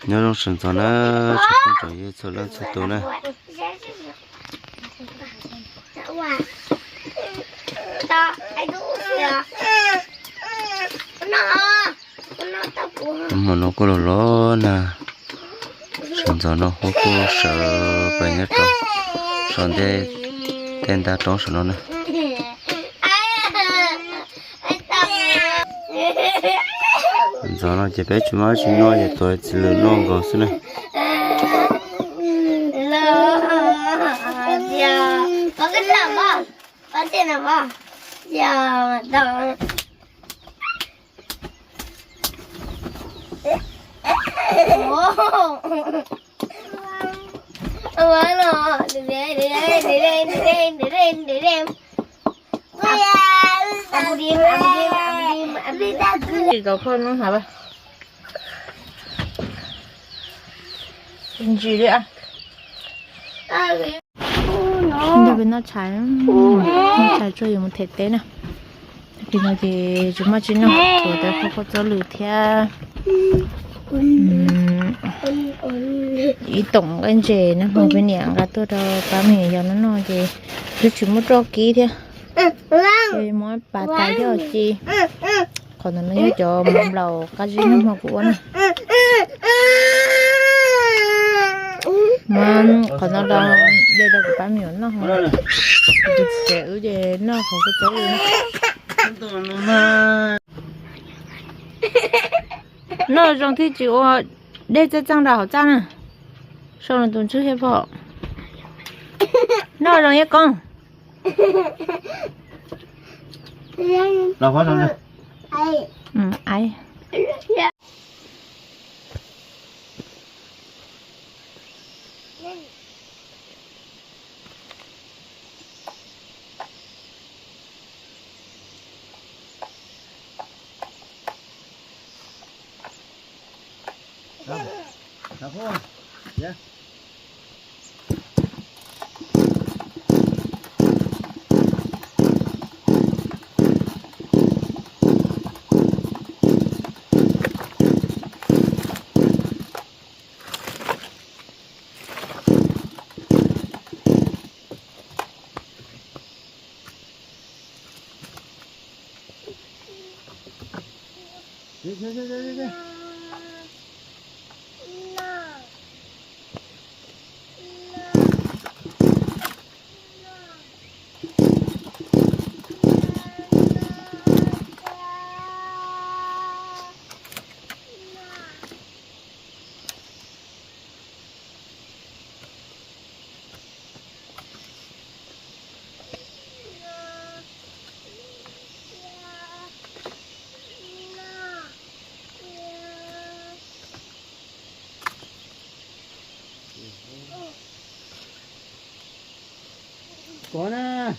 Nyob zoo sawv ntxov na, tsoom phooj ywg txhua leej txhua tus na. Hmo no kuj los los na, sawv ntxov no huab kuj sawv pas nyob rau saum ntej tej ntaj roob saum no na. Ntxov no ces peb tsis muaj dab tsi noj ces tuav txiv lws noj nkaus xwb na. Kau phoj no hab. Ntsis li. Nrog peb noj tshais, noj tshais tso yuav mus them teb na. Tab sis no ces tsis muaj tsi noj, tshuav cov phaj khaub txob lwm thiab ib toom nqaij ntses na, hmo peb niam nqa tuaj rau pab me nyuam yaus no noj ces twb tsis muaj txoj kib thiab. Ces muab pav tas coj ci. Qhov ntawd no yog cov mov nplaum qab zib nag hmo kuv ua na. Muab qhov no rau, de rau kuv pab me nyuam noj, kuv tus txiv wb ces noj qhov kua txob li na. Noj zoo thiaj tsis ua dej txaj txeej rau hauv txaj na. Sau tus ntswg thiab pom. Noj zoo ib koob. Pov na.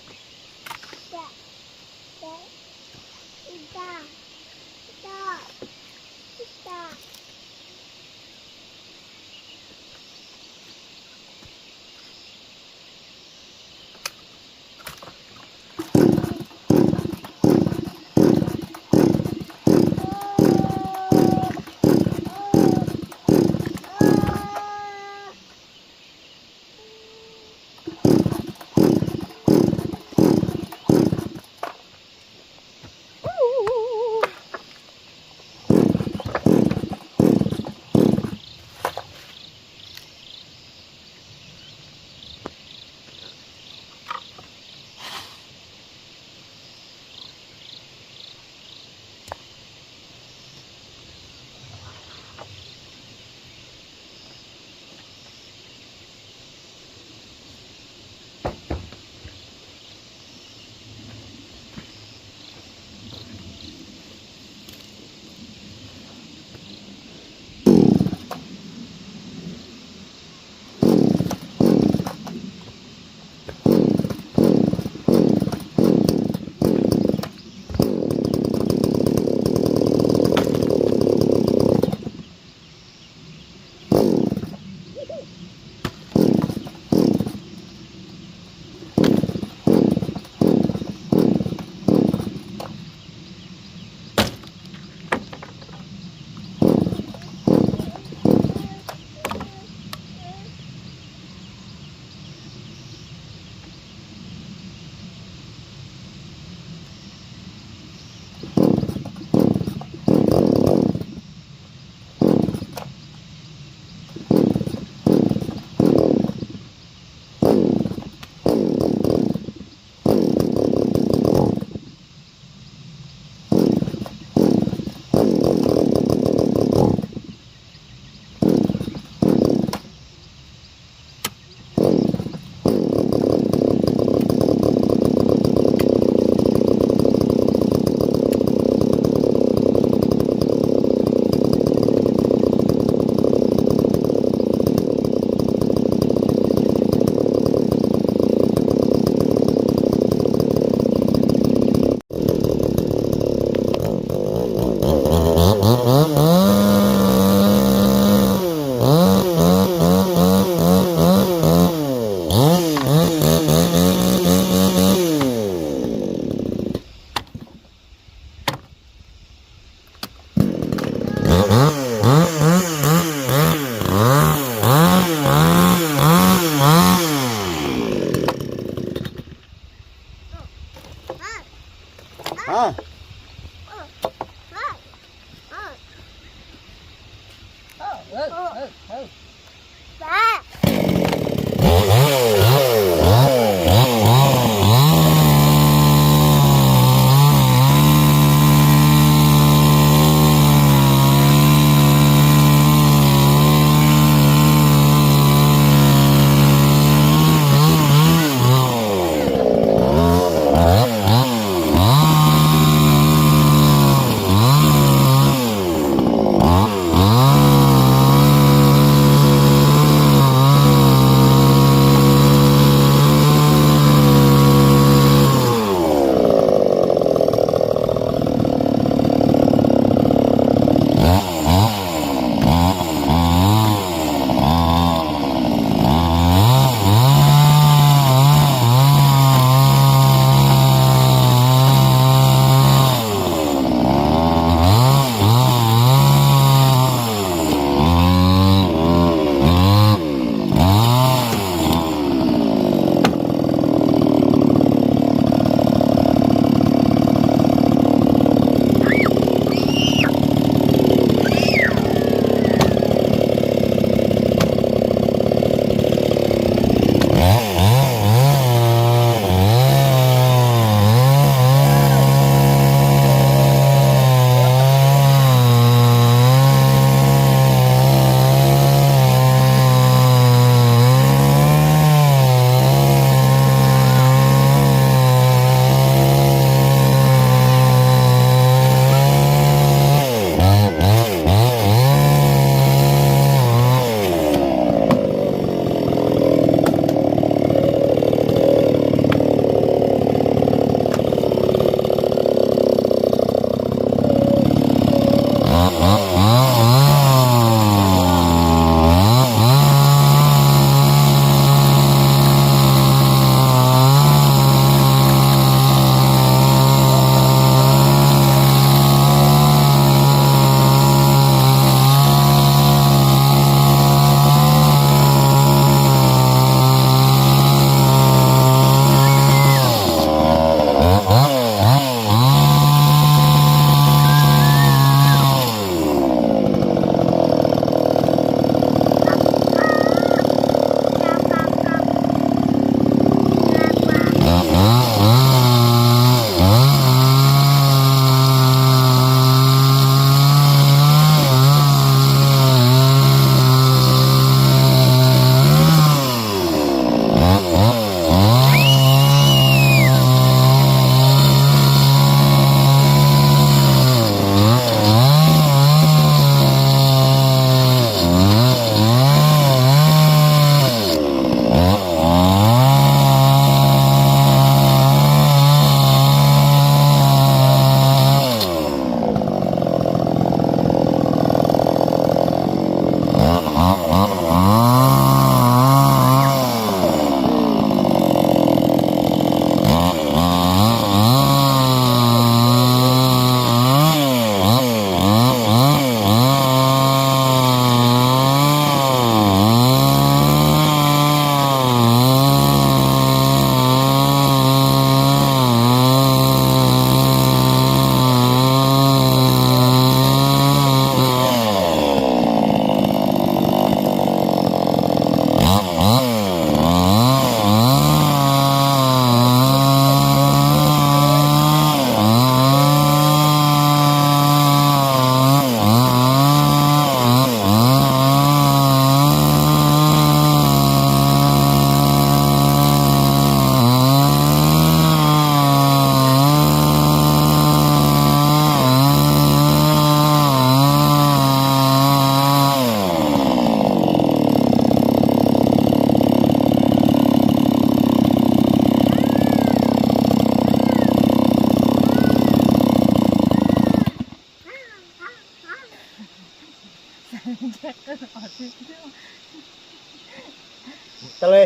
Tas li,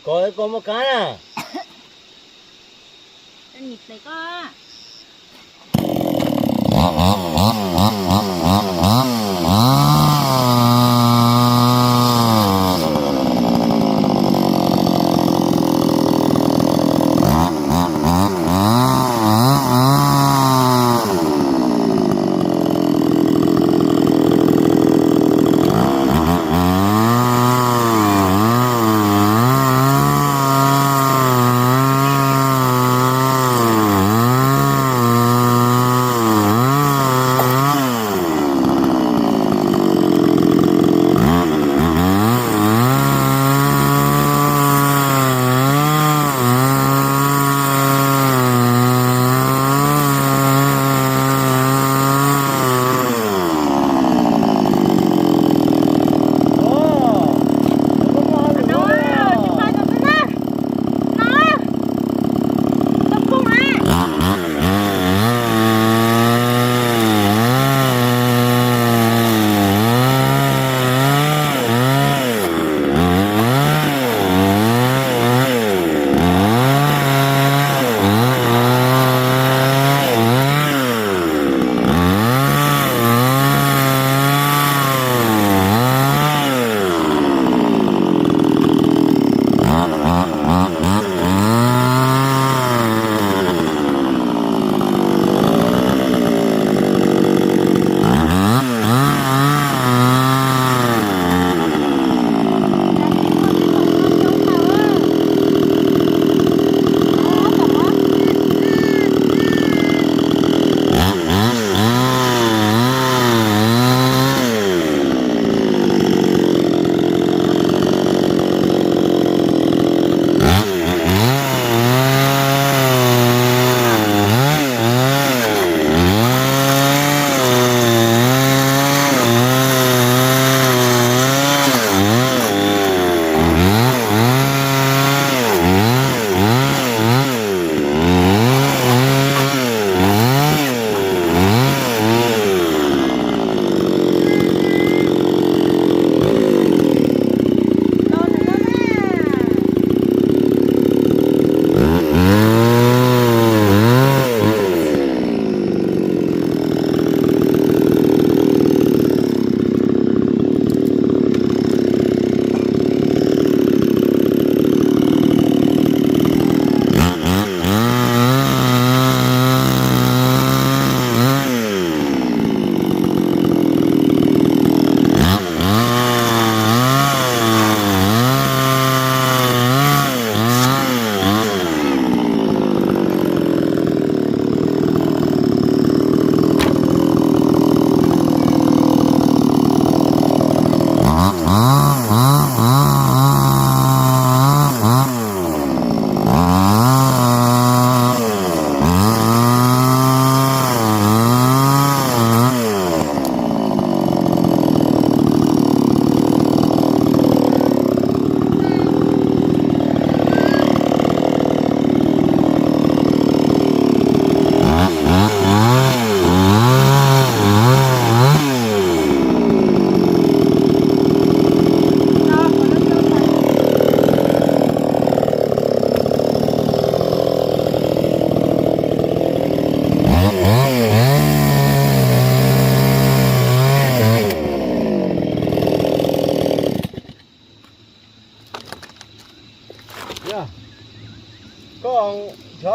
koj muaj kab na.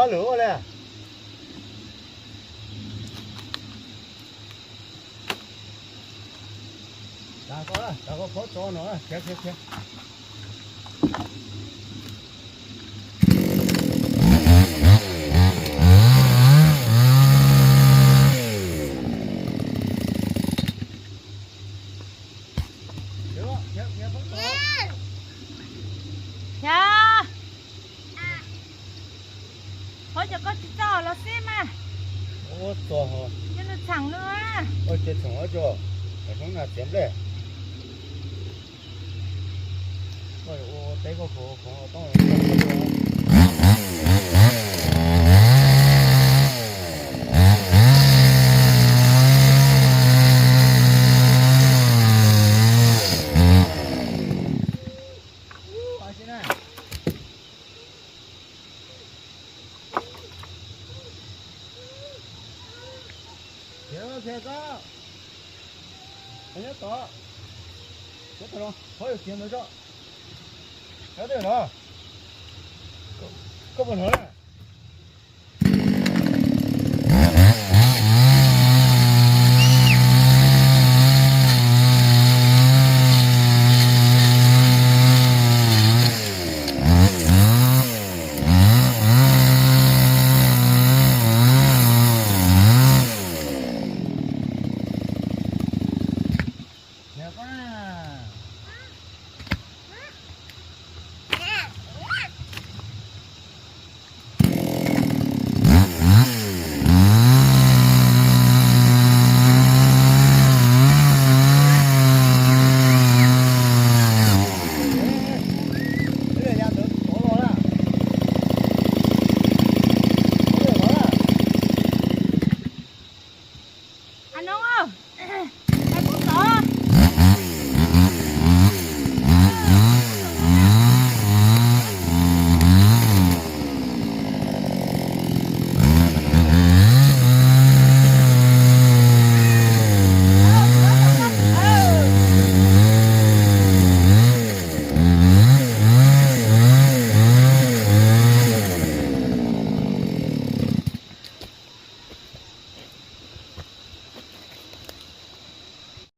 Lwm ua li. Tag koj, tag koj phob tso no, khiav khiav khiav. Khiav. Qhov cov koj tsis txog los xij mas. Ua txog ho. Cov nws txheem nws. Ua ces txheem ua tso. Hnub na txiav nplej. Koj ua teb koj khuv khuv toob. Khiav, khiav koj. Nyob tod. Nyob tod no, qhov yus khiav ntawd tso. Nyob twg no? Koj puas hnov na?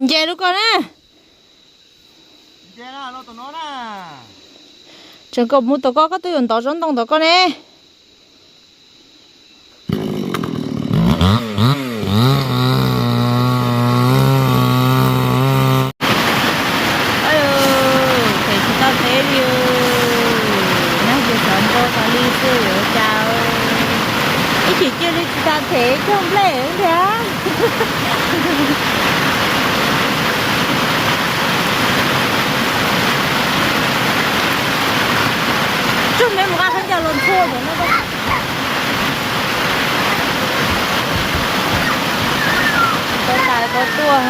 Nce lub ko na. Tseem kom mus tom koj, koj twb yuav ntov zaub ntoo tom koj ne. Pem tsis tau teb li, nag ces xyov npau tas li xwb yuav cas. Ib chim cia li tsis tas them cog nplej thiab. Tsuag me mus nqa khaub ncaws los ntxhua ntawm no. Tau tais tau tuaj,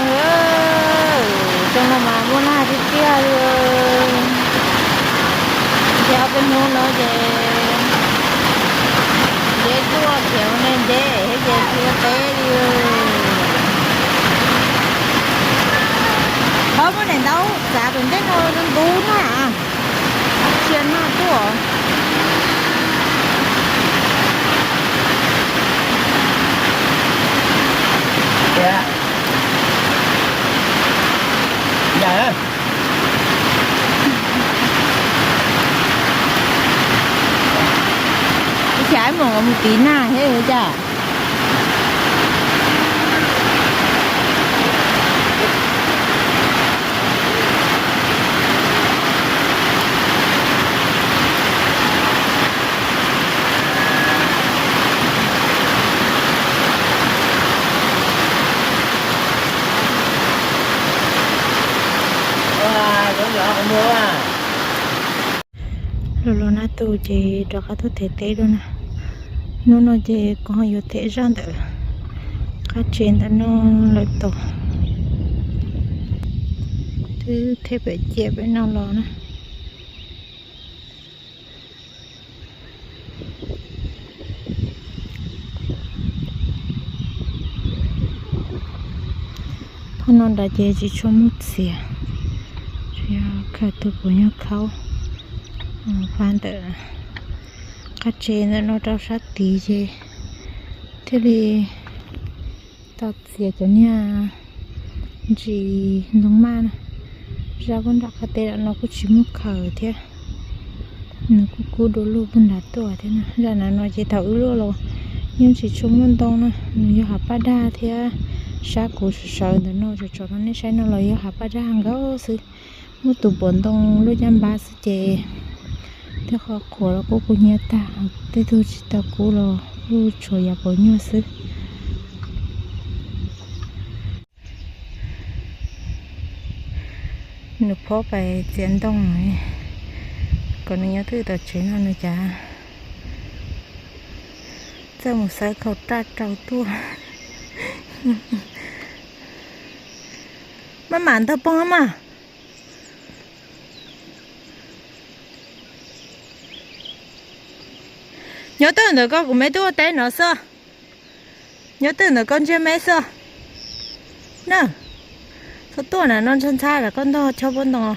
zoo no mas muaj nag tiag tiag li. Ces ob peb hnub no ces deb tuaj khiav ua ntev ntev thiab ces tsis ua teb li. Qhov muaj niam ntaub txav tom ntej no ntub na. Tsia nag tuaj. Ib xyav mus mus tiv nag thiab ua cas. Los los nag tu ces rov qab tuaj them teb dua na. Hnub no ces kuv ho yuav them zaj ntawm qab tsev ntawm no lawm tod. Twb them pem ciam pem no los na. Phab no nrad ces tsis tshua muaj txiag, tsuas yog khaws tus puav nyuag khaub, phab ntawm qab Tsev ntawm no rau sab tid ces thiaj li tau txiav cov niag ntsis ntoo maj na. Zaj puag nram qab teb no kuj tsis muaj khaws thiab, nws kuj kub dua luaj puag nrad tuaj thiab na. Zaj no no ces thaum wb luaj los yeej tsis tshua muaj ntoo na, nws yog hav paj daj thiab. Sab kuv sawv sawv ntawm no tsom tsom rau nej saib no los yog hav paj daj nkaus xwb, muaj tus puav ntoo luaj caj npab xwb ces tej qhov qhuav los kuj kub hnyiab tag, tej tug tsis tau kub los kuj tshuav yav puav nyuag xwb. Nws phob pais txiav ntoo, kom nws nyob twj tom tsev no nws cas txawj mus xawb khau raj rau tuaj. Maj mam ntog poob mas. Nyob twj ntawm koj, kuv me tub ua teb no xwb. Nyob twj ntawm koj ntsiag me xwb na. Txhob tuaj na, no ntshab ntshab lawm koj ntog chob pob ntoo.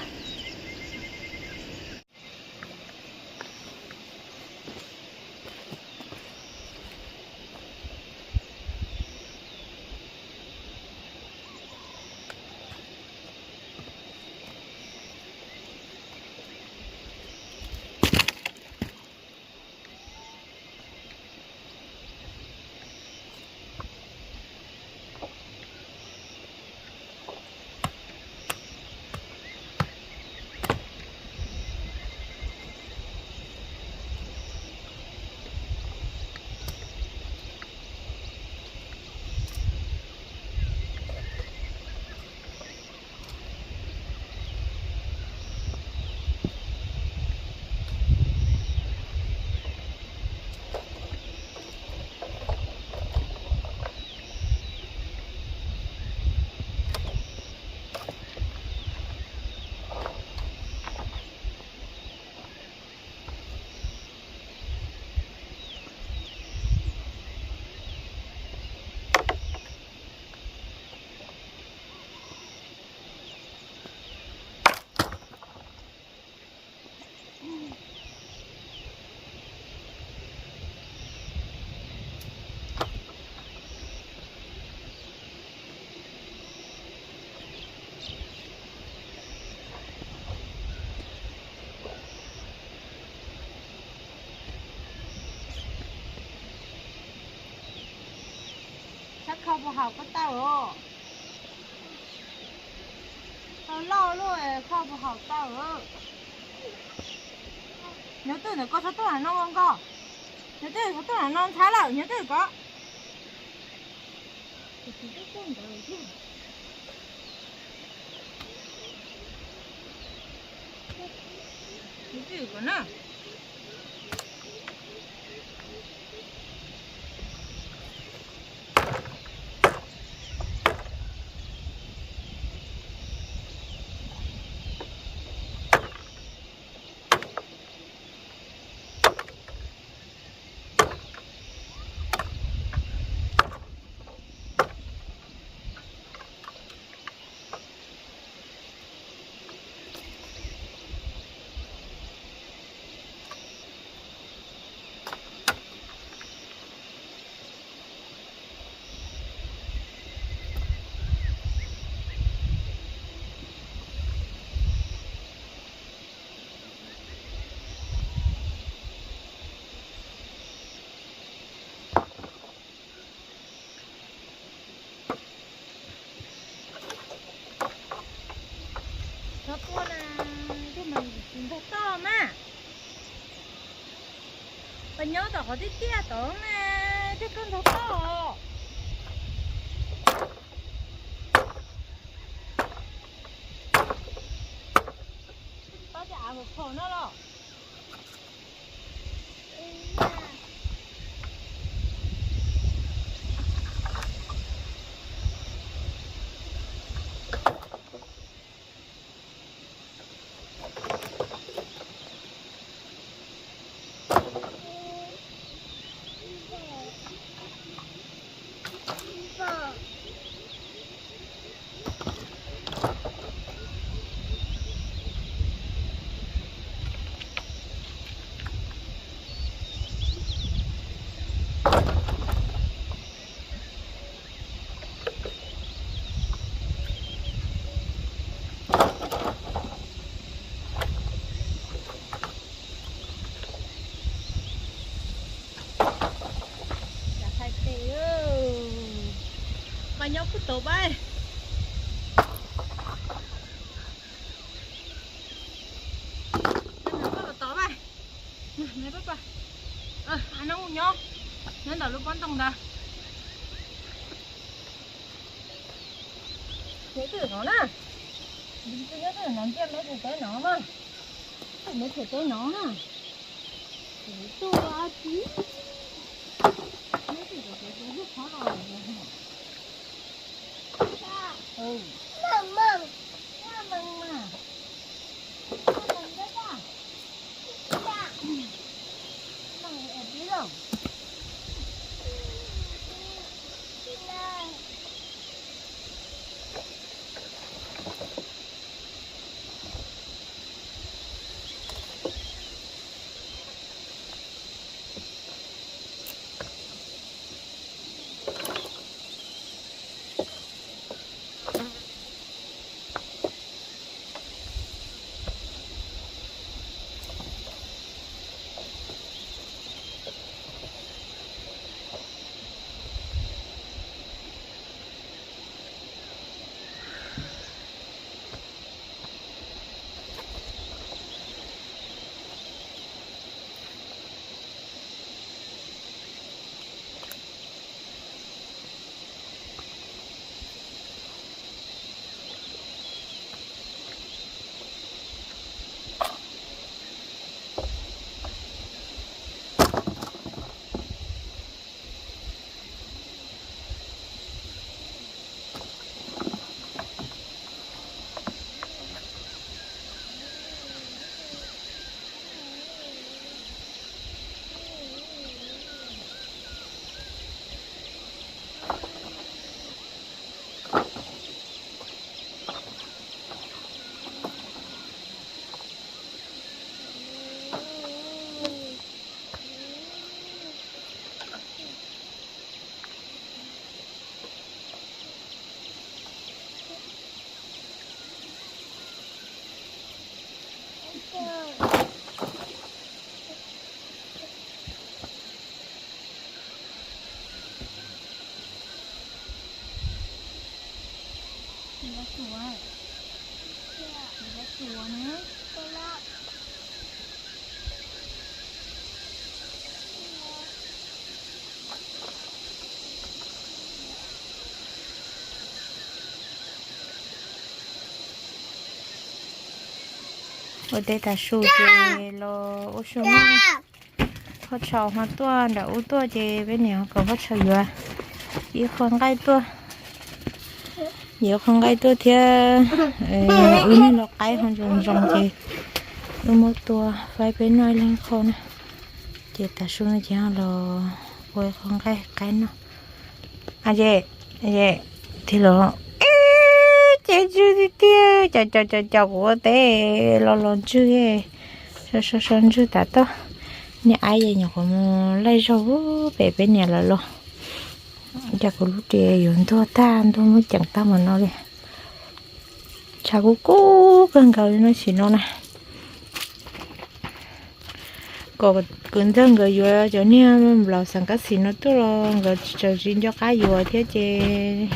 Sab khau puas haum koj taw os? Taw loj luaj, khau puas haum taw? Nyob twj ntawm koj, txhob tuaj na no nkoj. Nyob twj, txhob tuaj na no ntxhab lawm, nyob twj koj. Nyob twj koj na. Txhob tuaj na, ntog toj mas. Pas nyob tom qhov tiaj tiaj tod mas thiaj koj ntog toj. Pab cov av phom no los. Tau pab. Tau pab. Nyob, nyob ntawm lub pob ntoo ntawd. Nyob twm no na. Nyob twm no, ntiaj teb teb no mas. Ntiaj teb teb no na. Kuv tuaj tib. Nyob twm no, lub qhov los. Ua teb tas su ces los ua su noj. Phaj tshau ho tuaj nram ub tuaj ces peb niam ho kom phaj tshau yuav ib qho nqaij tuaj, yuav qho nqaij tuaj thiab. Wb niag lau qaib ho ntsoos ntsoos ces wb muab tua faib peb noj ib leeg qho na. Ces tas su no ces ho los ua qho nqaij qaib noj. Ces, ces, thiab los, ces ntswj tiag tiag, cov, cov, cov, cov kuv ua teb los los ntswj, so so so ntswj tas toj. Niag aib ces nyuam qhuav mus laij zaug pem peb niam lawv los. Cas kuv lub ris yuav ntuag tag, ntuag muab ceem tag npaum no li. Tshav kub kub kawg nkaus li no sim no na. Kom kwv ntxawg nkawd yuav cov niag nplaum xeem kab xis no tuaj los nkawd tsis tsaws tsis nco qab yuav thiab ces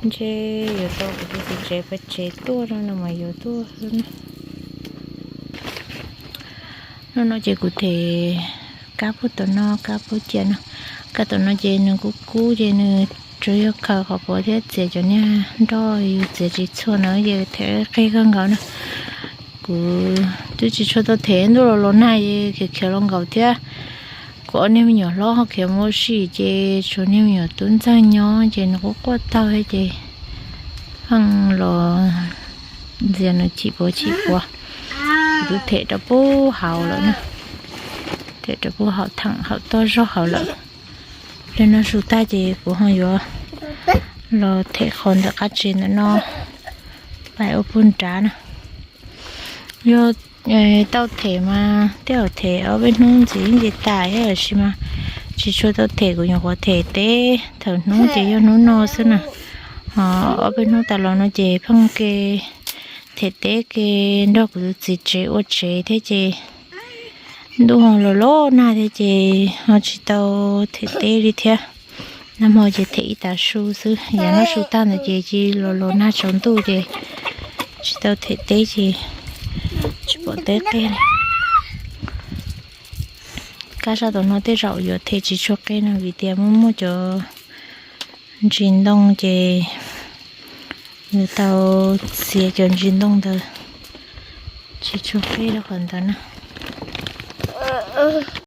ntshe yuav tau kuv tus txiv tsev pab tsev tuaj no no mas yuav tuaj xwb na. Hnub no ces kuv them kab puag tom no, kab puag cia no. Kab tom no ces nws kub kub ces nws tsuas yog khaws qhov puav thiab txiav cov niag nroj yus txiav tsis txhua na ces them qig kawg nkaus na. Kuv twb tsis tshua tau them, ntuj los los nag es khiav khiav los nkaum thiab. Kuv ob niag me nyuam hlob ho khiav mus ua si ces tshuav niag me nyuam tub ntxawg nyob ces nws quaj quaj taug thiab ces pheej los ntxias nws chim puav chim puav. Kuv twb them rau puag hauv lawm na, them rau puag hauv theem hauv toj zog hauv lawm. Li no su tag ces kuv ho yuav los them qhov ntawm qab tsev ntawm no pais ua puag nrad na. Yog tau them mas tej zaum them ob peb hnub ntxiv ntxiv tas thiab, tab sis mas tsis tshua tau them, kuv nyuam qhuav them teb thaum hnub ces yog hnub no xwb na. Ho ob peb hnub tas los no ces pheej ke them teb ke nrog kuv tus txiv tsev ua tsev thiab ces ntuj ho los los nag thiab ces ho tsis tau them teb li thiab. Nag hmo ces them ib tag su xwb, yav no su tag ntawd ces cia li los los nag tsaus ntuj ces tsis tau them teb ces tsis pom teb qeb li. Kab sab tom no tej zaum yuav them tsis tshua qeb no vim tias muaj muaj cov ntsis ntoo ces yuav tau txiav cov ntsis ntoo ntawd tsis tshua qeb rau qhov ntawd na.